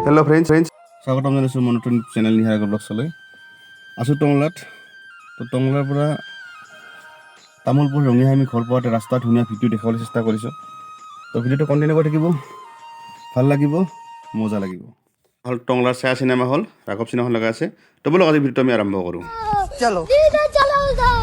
Hello' friends, স্বাগতম জনাইছোঁ মোৰ নতুন চেনেল নিহাৰ ব্লগছলৈ। আছোঁ টংলাত। তো টংলাৰ পৰা তামোলপুৰ ৰঙিয়া আমি ঘৰ পোৱাতে ৰাস্তা ধুনীয়া ভিডিঅ' দেখুৱাবলৈ চেষ্টা কৰিছোঁ। তো ভিডিঅ'টো কণ্টিনিউ কৰি থাকিব, ভাল লাগিব, মজা লাগিব। হ'ল টংলাৰ ছায়া চিনেমা হল, ৰাঘৱ চিনেমা লগা আছে। তো ব'লক, আজি ভিডিঅ'টো আমি আৰম্ভ কৰোঁ। চলো। চলো উধৰ।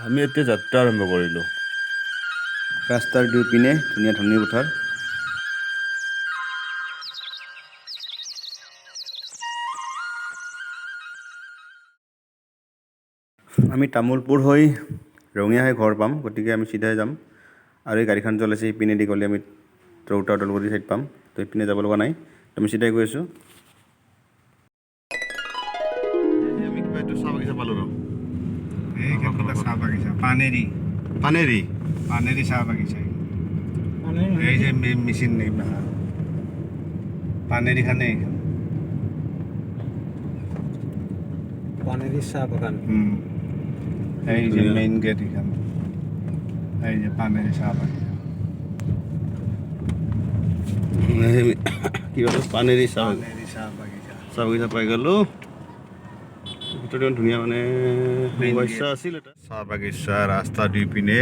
আমি এতিয়া যাত্ৰা আৰম্ভ কৰিলোঁ। ৰাস্তাৰ দুপিনে ধুনীয়া ধাননি পথাৰ। আমি তামোলপুৰ হৈ ৰঙিয়া হৈ ঘৰ পাম, গতিকে আমি চিধাই যাম। আৰু এই গাড়ীখন চলাইছে, সিপিনেদি গ'লে আমি ৰৌতা ওদালগুৰি চাইড পাম। তো ইপিনে যাব লগা নাই, তো আমি চিধাই গৈ আছোঁ। আমি কিবা এইটো চাহ বাগিচা পালোঁ ৰ। এইখন কিবা চাহ বাগিচা, পানেৰী। পানেৰী। পানেৰী চাহ বাগিচা। এই যে মেচিন, এই পানেৰীখানে এইখন। পানেৰী চাহ বাগান। এই যে মেইন গেট এইখন, এই যে পানেৰী চাহ বাগিচা। কি ক'লো? পানেৰী চাহ। পানেৰী চাহ বাগিচা। চাহ বাগিচা পাই গ'লোঁ। ভিতৰত ইমান ধুনীয়া মানে Main সমস্যা আছিল এটা চাহ বাগিচা। ৰাস্তা দুই পিনে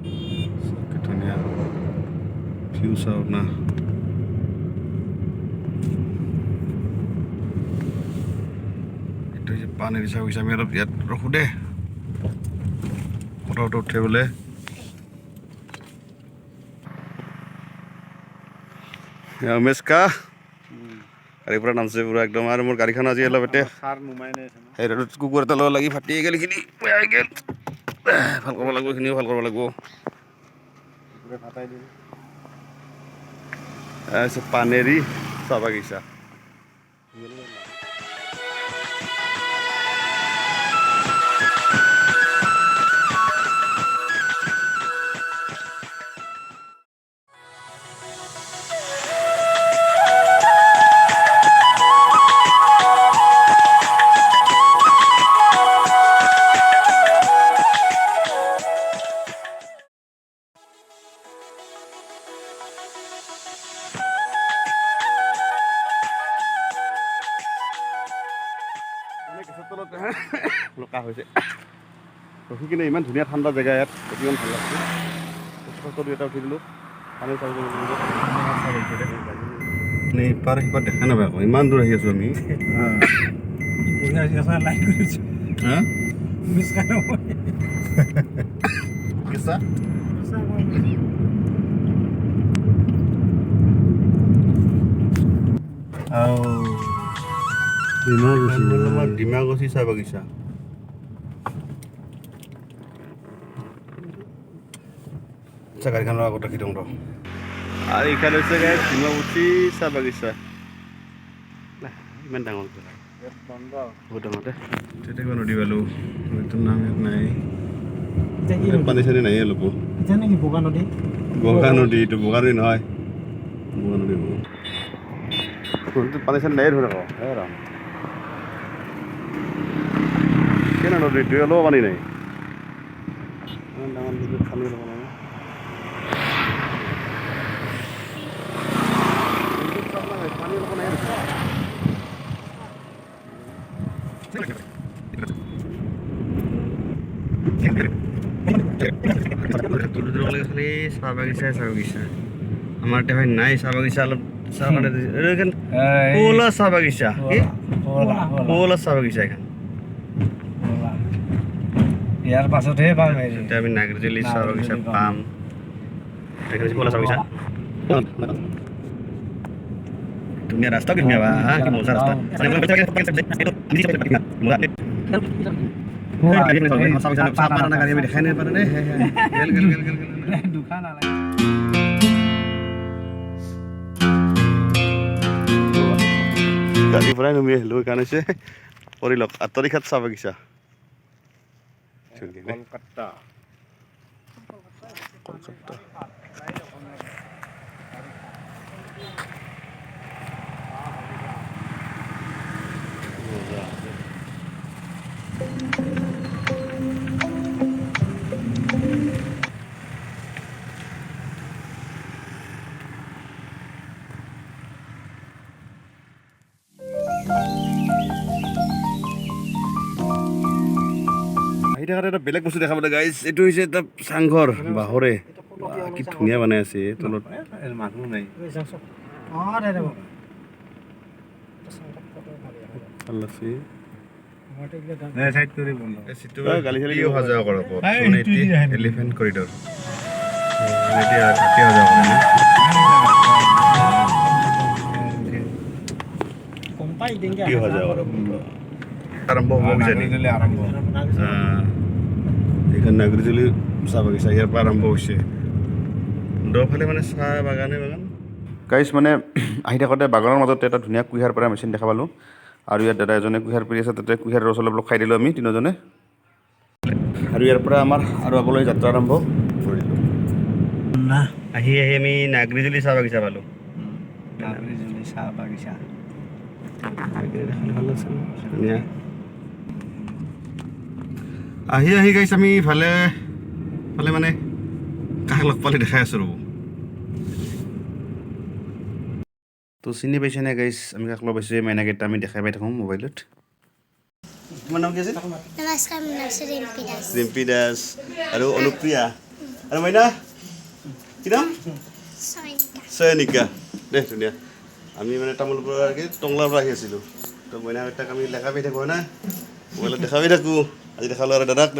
কি ধুনীয়া ভিউ চাওঁ না। এইটো হৈছে পানেৰী চাহ বাগিচা। আমি অলপ ইয়াত ৰখোঁ দে, ফটো ফটো উঠে বোলে। উমেশ কা গাড়ীৰ পৰা নামছে পুৰা একদম। আৰু মোৰ গাড়ীখন আজি অলপ এতিয়া সাৰ নুমাই নাই। সেই ৰ'দত কুকুৰ এটা লগত লাগি ফাটি গ'ল। এইখিনি বেয়া হৈ গ'ল, ভাল কৰিব লাগিব। এইখিনিও ভাল কৰিব লাগিব। ফাটাই দিল। তাৰপিছত পানেৰী চাহ বাগিচা। মানে গছৰ তলত অলপ কাহ হৈছে। ৰখি কিনে ইমান ধুনীয়া ঠাণ্ডা জেগা ইয়াত, কিমান ভাল লাগছে। ফটো দুই এটা উঠি দিলোঁ। পানী চাব। মানে ইপাৰ সিপাৰ দেখা নাপায় আকৌ, ইমান দূৰ আহি আছোঁ আমি। লাইন কৰিছো। হা। মিছ। কিছা? ডিমাকুচি, ডিমাকুচি চাহ বাগিচা। আচ্ছা, গাড়ীখনৰ আগত ৰাখি দিওঁ ৰ। আৰু এইখন হৈছে গাইজ ডিমাকুচি চাহ বাগিচা। ইমান ডাঙৰ, বহুত ডাঙৰ দে। তেতিয়া নদী পালোঁ, নদীটোৰ নাম ইয়াত নাই। ইয়াত পানী চানী নাই অলপো। এতিয়া নেকি বগা নদী? বগা নদী, এইটো বগা নদী নহয়, বগা নদী হ'ব। নদীটোত পানী চানী নাই দেখোন আকৌ। হে ৰাম, কেনে নদীটো, অলপো পানী নাই। ইমান ডাঙৰ নদীত পানী অলপো নাই। পানী অলপো নাই। খালি চাহ বাগিচাই চাহ বাগিচা। আমাৰ এতিয়া হয় নাই চাহ বাগিচা। অলপ চাহ কাৰণে এইখন কৌলা চাহ বাগিচা কি? কৌলা চাহ বাগিচা এখন। ইয়াৰ পাছতহে পাম হেৰি। এতিয়া আমি নাগৰজুলি চাহ বাগিচা পাম। এইখন হৈছে কৌলা চাহ বাগিচা। ধুনীয়া ৰাস্তা, কি ধুনীয়া বা, কি মজা ৰাস্তা। গাড়ী আমি দেখাই নাই পাৰা। দুখন নালাগে। গাড়ীৰ পৰাই নামি আহিলোঁ। সেইকাৰণে হৈছে কৰি লওক আত্তৰিখাত চাহ বাগিচা। কলকাতা। কলকাতা। থাকোঁতে এটা বেলেগ বস্তু দেখা পালোঁ গাইজ। এইটো হৈছে এটা চাংঘৰ বাঁহৰে। বাহ, কি ধুনীয়া বনাই আছে তলত। মানুহ নাই। অঁ, দে দে। ভাল লাগছে। দে, চাইড কৰি বন্ধ। গালি চালি অহা যোৱা কৰা পথ। এই, মানে এইটো দি আহে নেকি? এলিফেণ্ট কৰিডৰ এতিয়া হাতী অহা যোৱা কৰে না। গম পাই দেংগে। কি অহা যোৱা কৰা পথ আৰম্ভ হ'ব কিজানি। নাগৰিজুলি আৰম্ভ। এইখন নাগৰিজুলি চাহ বাগিচা ইয়াৰ পৰা আৰম্ভ হৈছে। দফালে মানে চাহ বাগানে বাগান। গাইজ, মানে আহি থাকোঁতে বাগানৰ মাজতে এটা ধুনীয়া কুঁহিয়াৰ পৰা মেচিন দেখা পালোঁ আৰু ইয়াত দাদা এজনে কুঁহিয়াৰ পেৰি আছে। তাতে কুঁহিয়াৰ ৰস অলপ খাই দিলোঁ আমি তিনিজনে আৰু ইয়াৰ পৰা আমাৰ আৰু আগলৈ যাত্ৰা আৰম্ভ কৰিলোঁ। না। আহি আহি আমি নাগৰিজুলি চাহ বাগিচা পালোঁ। নাগৰিজুলি চাহ বাগিচা। ভাল লাগছে, ধুনীয়া। আহি আহি গাইছ, আমি ইফালে ফালে মানে কাক লগ পালে দেখাই আছোঁ, ৰ'ব। তো চিনি পাইছেনে গাইছ, আমি কাক লগ পাইছোঁ? এই মাইনাকেইটা আমি দেখাই পাই থাকোঁ মোবাইলত। তোমাৰ নাম কি আছিল? নমস্কাৰ, মোৰ নাম হৈছে ৰিম্পী দাস। ৰিম্পী দাস আৰু অনুপ্ৰিয়া আৰু মাইনা কি নাম? চয়নিকা। চয়নিকা। দে, ধুনীয়া। আমি মানে তামোলপুৰৰ কি টংলাৰ পৰা আহি আছিলোঁ। তো মইনাকেইটাক আমি দেখা পাই থাকোঁ, হয় না? মোবাইলত দেখা পাই থাকোঁ। আজি দেখালোঁ আৰু দাদাক।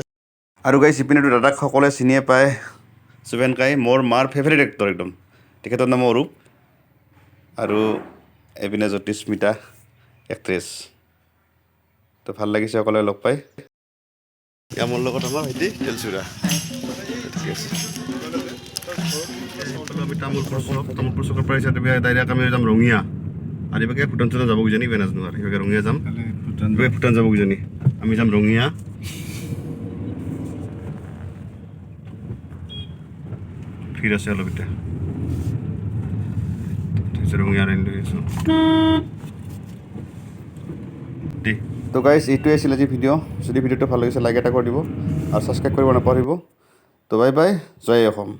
আৰু গাইছ, ইপিনেতো দাদাক সকলোৱে চিনিয়ে পায়। চুভেন কাই, মোৰ মাৰ ফেভাৰিট এক্টৰ একদম। তেখেতৰ নাম অৰূপ। আৰু এইপিনে জ্যোতিস্মিতা এক্ট্ৰেছ। তো ভাল লাগিছে সকলোৱে লগ পাই। এয়া মোৰ লগত আমাৰ ভাইটি তেলচুৰা। ঠিক আছে। আমি তামোলপুৰ চক, তামোলপুৰ চকৰ পৰা হিচাপে ডাইৰেক্ট আমি যাম ৰঙিয়া। আৰু এইভাগে ভূটান চুটান যাব কিজানি, কিবা নাজানো। আৰু সেইভাগে ৰঙিয়া যাম। ভূটান। এইভাগে ভূটান যাব কিজানি। আমি যাম ৰঙিয়া। ভিৰ আছে অলপ এতিয়া। তাৰপিছত ৰঙিয়া লাইন লৈ আছোঁ দেই। তো গাইজ, এইটোৱে আছিল আজি ভিডিঅ'। যদি ভিডিঅ'টো ভাল লাগিছে, লাইক এটা কৰি দিব আৰু ছাবস্ক্ৰাইব কৰিব নাপাহৰিব। তো বাই বাই, জয় অসম।